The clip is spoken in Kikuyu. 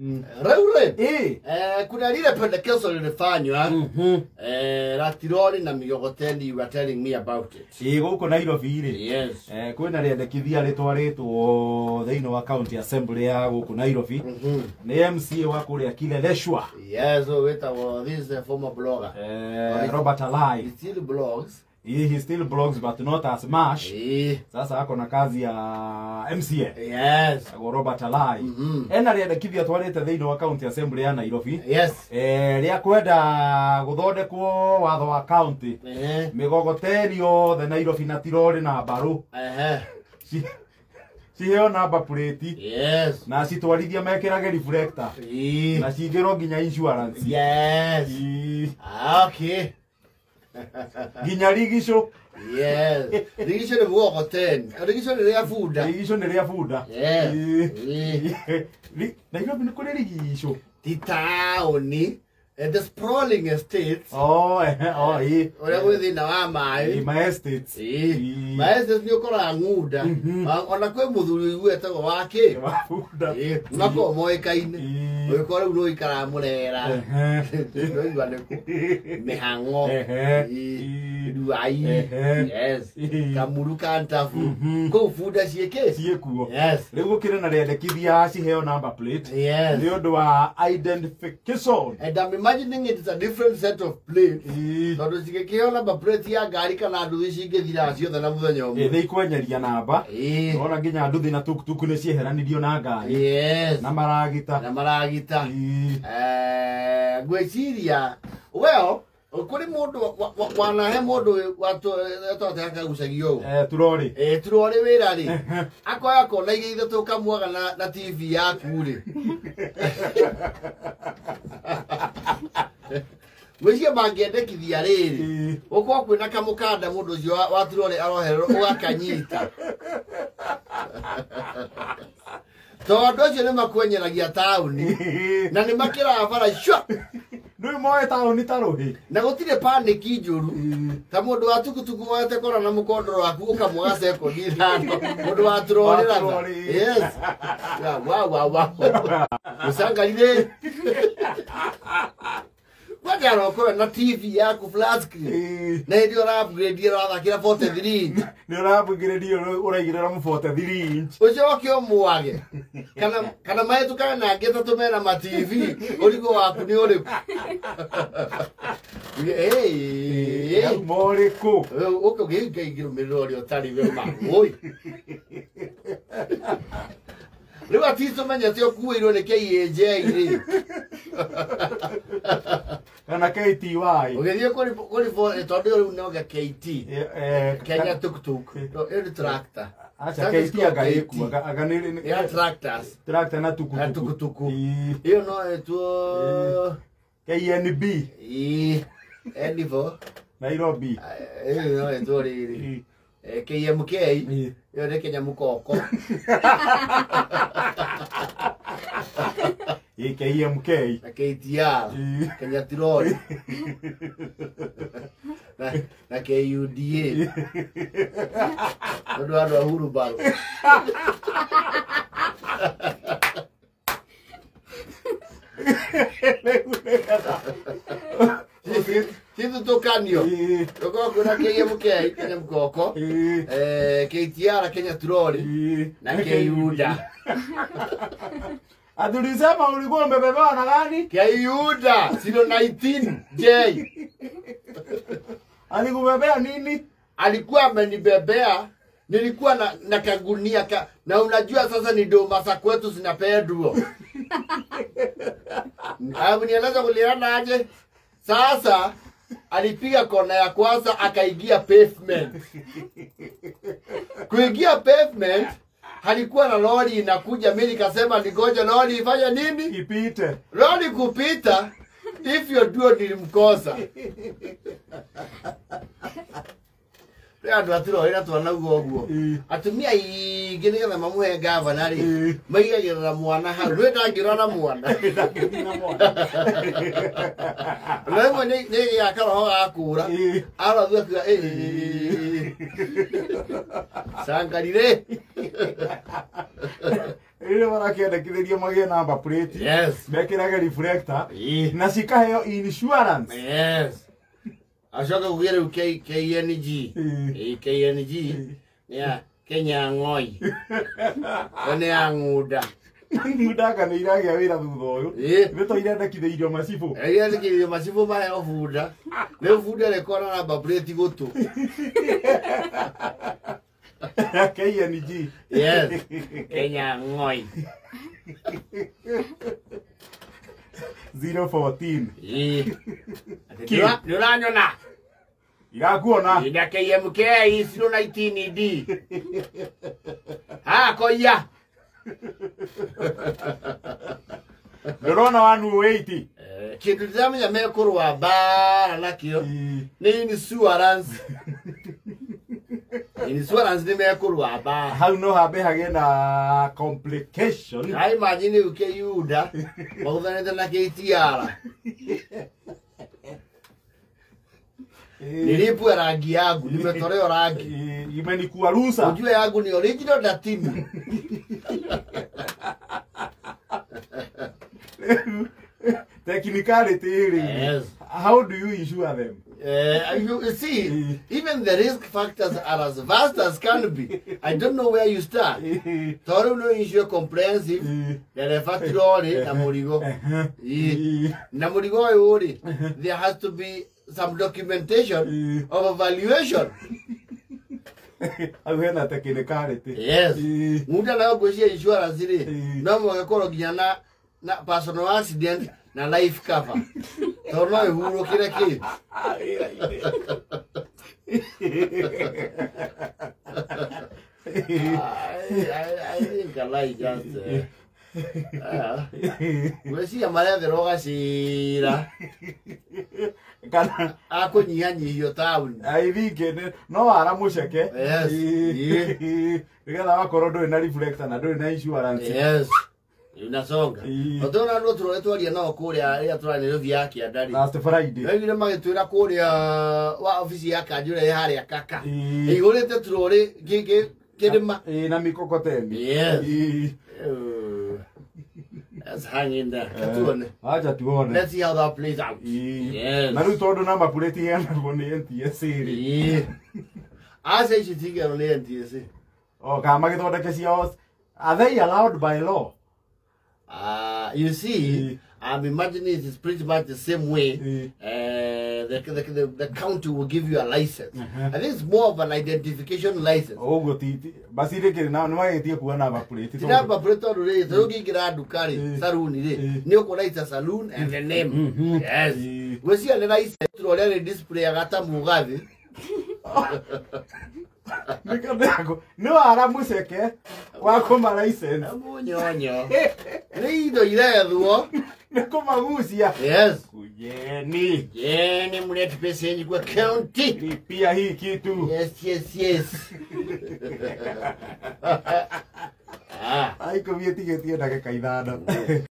Rĩu rĩ, Eh. kuna lile pendekezo lilifanywa, la tiroli na migogoteni. You were telling me about it. Ĩ, gũkũ Nairobi rĩ, kwĩna rĩendekithia rĩtwarĩtwo thĩinĩ wa county assembly ya gũkũ Nairobi nĩ MCA wa kũrĩa Kileleshwa. Yes, so wĩtagwo, this is a former blogger. Robert Alai. He still blogs. He still blogs, but not as much. Sasa ako na kazi ya MCA. Agwo Robert Alai. Ena rĩendekithia twarĩte thĩinĩ wa county assembly ya Nairobi, rĩa kwenda gũthondekwo watho wa county, mĩgogoteni yothe Nairobi na tirori na mbarũ ciheo number plate na citwarithia mekĩrage reflector na cingĩrwo nginya insurance. Ii. Ah, okay. Nginya rigicũ. Yes, rigico nĩ mgogoteni, rigico nĩ rĩa bunda. Rigicũ nĩ rĩa bunda. Ii. Nairobi nĩ kũrĩ rigicũ? Ti taũni, the sprawling estates. Oh, ehe, oh, ĩ. Ũrĩa gwĩ thĩna wa maĩ. Ĩ, ma estates. Ii. Maestates nĩ ũkoraga ng'unda. Ona kwĩ mũthuri ũigu etagwo wakĩ wa bunda. Makoragwo moĩkaine. Ũgĩkorwo rĩu nĩ ũikaraga mũrera. Nĩũigua nĩkũ mĩhang'o. Ruai. Kamuru ka ntabu. Kũu bunda ciĩkĩ? Ciĩkuo. Rĩu gũkĩrĩ na rĩendekithia ciheo number plate nĩ ũndũ wa identification. And I'm imagining it is a different set of plates, tondũ cigĩkĩheo number plate ya ngari kana nduthi cingĩthira ciothe na mũthenya ũmwe. Nĩ ikwenyeria namba. Ona nginya nduthi na tuktuk nĩ cieheranirio na ngari na maragita. Na maragita. Ngwĩciria, well, kũrĩ mũndũ wanahe mũndũ twatega kagucagio ũũ. Turori. Turori wĩra rĩ, akoya kona igĩ ithatũ kamwaga na TV yaku rĩ, ngwĩciria mangĩendekithia rĩrĩ, gũkorwo kwĩna kamũkanda mũndũ ũcio wa turori arohererwo ũgakanyita, tondũ acio nĩ makwenyeragia taũni na nĩ makĩraga bara cua. Rĩu moe taũni ta rũhĩ. Na gũtirĩ paniki njũru ta mũndũ wa tukutuku woete kora na mũkondoro waku ũkamwaga sekondi 5, mũndũ wa turori Wa ratha. turori. Yes, wa wa wa mũcangarire kwanja arokorwo na TV yaku flat screen na hĩndĩ ĩyo ũra-upgrade ũrathakĩra 43 inch. Nĩ ũrambugĩrĩrio ũraigĩrĩra mũ 43 inch. Ũcoke ũmwage kana mahĩtũkane na angĩ atatũ mena ma TV, ũrigũ waku nĩ ũrĩkũ? Hey. Morĩkũ? Ũkĩ ũngĩrũmĩrĩra ũrĩa ũtarĩ we mangũi rĩu atitũ menyete ũkuĩirwo nĩ KAJ rĩ. Kana KTY. Ũgĩthiĩ kũrĩ tondũ rĩu noga KT. Kenya tuktuk. No, ĩyo nĩ tractor. Acha. That is KT called anga KT. ĩkuo anga nĩ Ya tractors. Tractor na tukutuku. Na tukutuku. Ĩyo no ĩtuo. KNB. Ĩ Edivo. Nairobi. Ĩyo no ĩtuo rĩrĩ. KMK. Ĩyo nĩ Kenya mũkoko. Ĩ, KMK. Na KTR. Kenya Tiroli na KUDA tondũ andũ a hurumbarũ. Rĩu nĩgetha Cithutũkanio ũkorwo kwĩna KMK Kenya mũkoko, KTR Kenya Turori na KUDA. Ati ulisema ulikuwa umebebewa na gani? KUDA 019 J. Alikubebea nini? Alikuwa amenibebea, nilikuwa na kagunia na unajua sasa ni ndoma za kwetu zinapendwa. Nieleza kuliana aje? Sasa alipiga kona ya kwanza akaingia pavement. Kuingia pavement halikuwa na lori inakuja, mimi nikasema ningoje lori ifanye nini? Ipite. Lori kupita, hivyo ndio nilimkosa. Rĩ andũ atirorĩra twanauga ũguo. Atumia aingĩ nĩgetha mamũhe gavana rĩ, maigagĩrĩra mwana hau nĩ ndangĩrora na mwana. Ndangĩthiĩ na mwana. Na rĩmwe nĩ ĩgĩaga karoho ga kũra. Arathiĩ akiuga "Ĩ, cangarire." Rĩrĩa marakĩendekithĩrio magĩe number plate. Yes. Mekĩrage reflector. Na cikaheo insurance. Yes. Acoke kũgĩe rĩu KNG. KNG nĩ ya Kenya Ng'oi. Nĩ ya ng'unda. Ng'unda nĩ iragĩa wĩra thutha ũyũ. Nĩ to irendekithĩirio macibũ. Irendekithĩirio macibũ maheo bunda. Rĩu bunda rĩkora number plate gũtũ. KNG. Yes. Kenya Ng'oi. 014. Nĩ ũranyona? Irakuona. Ina KMK 019D. Ha koia. Ndũrona 180. Kĩndũ ndĩramenya mekũrũa mbara nakĩo nĩ insurance. Insurance nĩ mekũrũa mbara. Hau no hambe hagĩe na complication. I imagine rĩu KUDA mahũthanĩte na KTR. Nilipwe rangi yangu, nimetolewa rangi. Imenikuarusa. Ujue yangu ni original datini. Technicality. Yes. How do you insure them? You see, even the risk factors are as vast as can be. I don't know where you start. Toro no insure comprehensive. Ndereba tirori na murigo. Na murigo ũyũ rĩ, there has to be some documentation of evaluation. Hau hena technicality. Yes. Ng'unda nayo ngwĩciria insurance rĩ, no mũhaka ĩkorwo nginya na personal accident na life cover. Tondũ no ĩhurũkĩre kĩ. I think I like just ngwĩciria maretherwo gacĩra kana akũnyihanyihio taũni. I think no wara mũceke. Yes. Nĩgetha wakorwo ndũrĩ na reflector na ndũrĩ na insurance. Yes. Inasonga. Otona andũ tũrore twaria nao kũrĩa rĩrĩa tũrarĩ Nairobi ya kĩanda rĩ. Last Friday. Waiguire magĩtwĩra kũrĩa wa obici ya kanjũ ĩrĩa ĩ harĩa Kaka. Ĩihũrĩte turore kĩrĩma. Na mikokoteni. Yes. Let's hang in there. Tuone. Acha tuone. Let's see how that plays out. Yes. Na rĩu tondũ number plate iheanagwo nĩ NTSA rĩ. Aca ici tingĩheanwo nĩ NTSA. O kana magĩthondeke ciao. Are they allowed by law? You see, I'm imagining it is pretty much the same way. The county will give you a license. I think it's more of an identification license. Oh, basi rĩkĩrĩ na nĩ magĩtie kuga number plate. Ti number plate tondũ rĩ, ta rĩu ũngĩingĩra nduka rĩ, saloon rĩ, nĩ ũkuona it's a saloon and the name. Yes. Ngwĩciria nĩ license tũrĩa rĩ display-aga ta mũgathĩ. Nĩ wara mũceke wa kũma license. Mũnyonyo. Nĩ indo irethwo. Nĩ kũmagucia. Yes. Kujeni. Jeni mlete pesa yenyu kwa county. Lipia hii kitu. Yes, yes, yes. Aikũmia tigĩtie ndagĩka 5.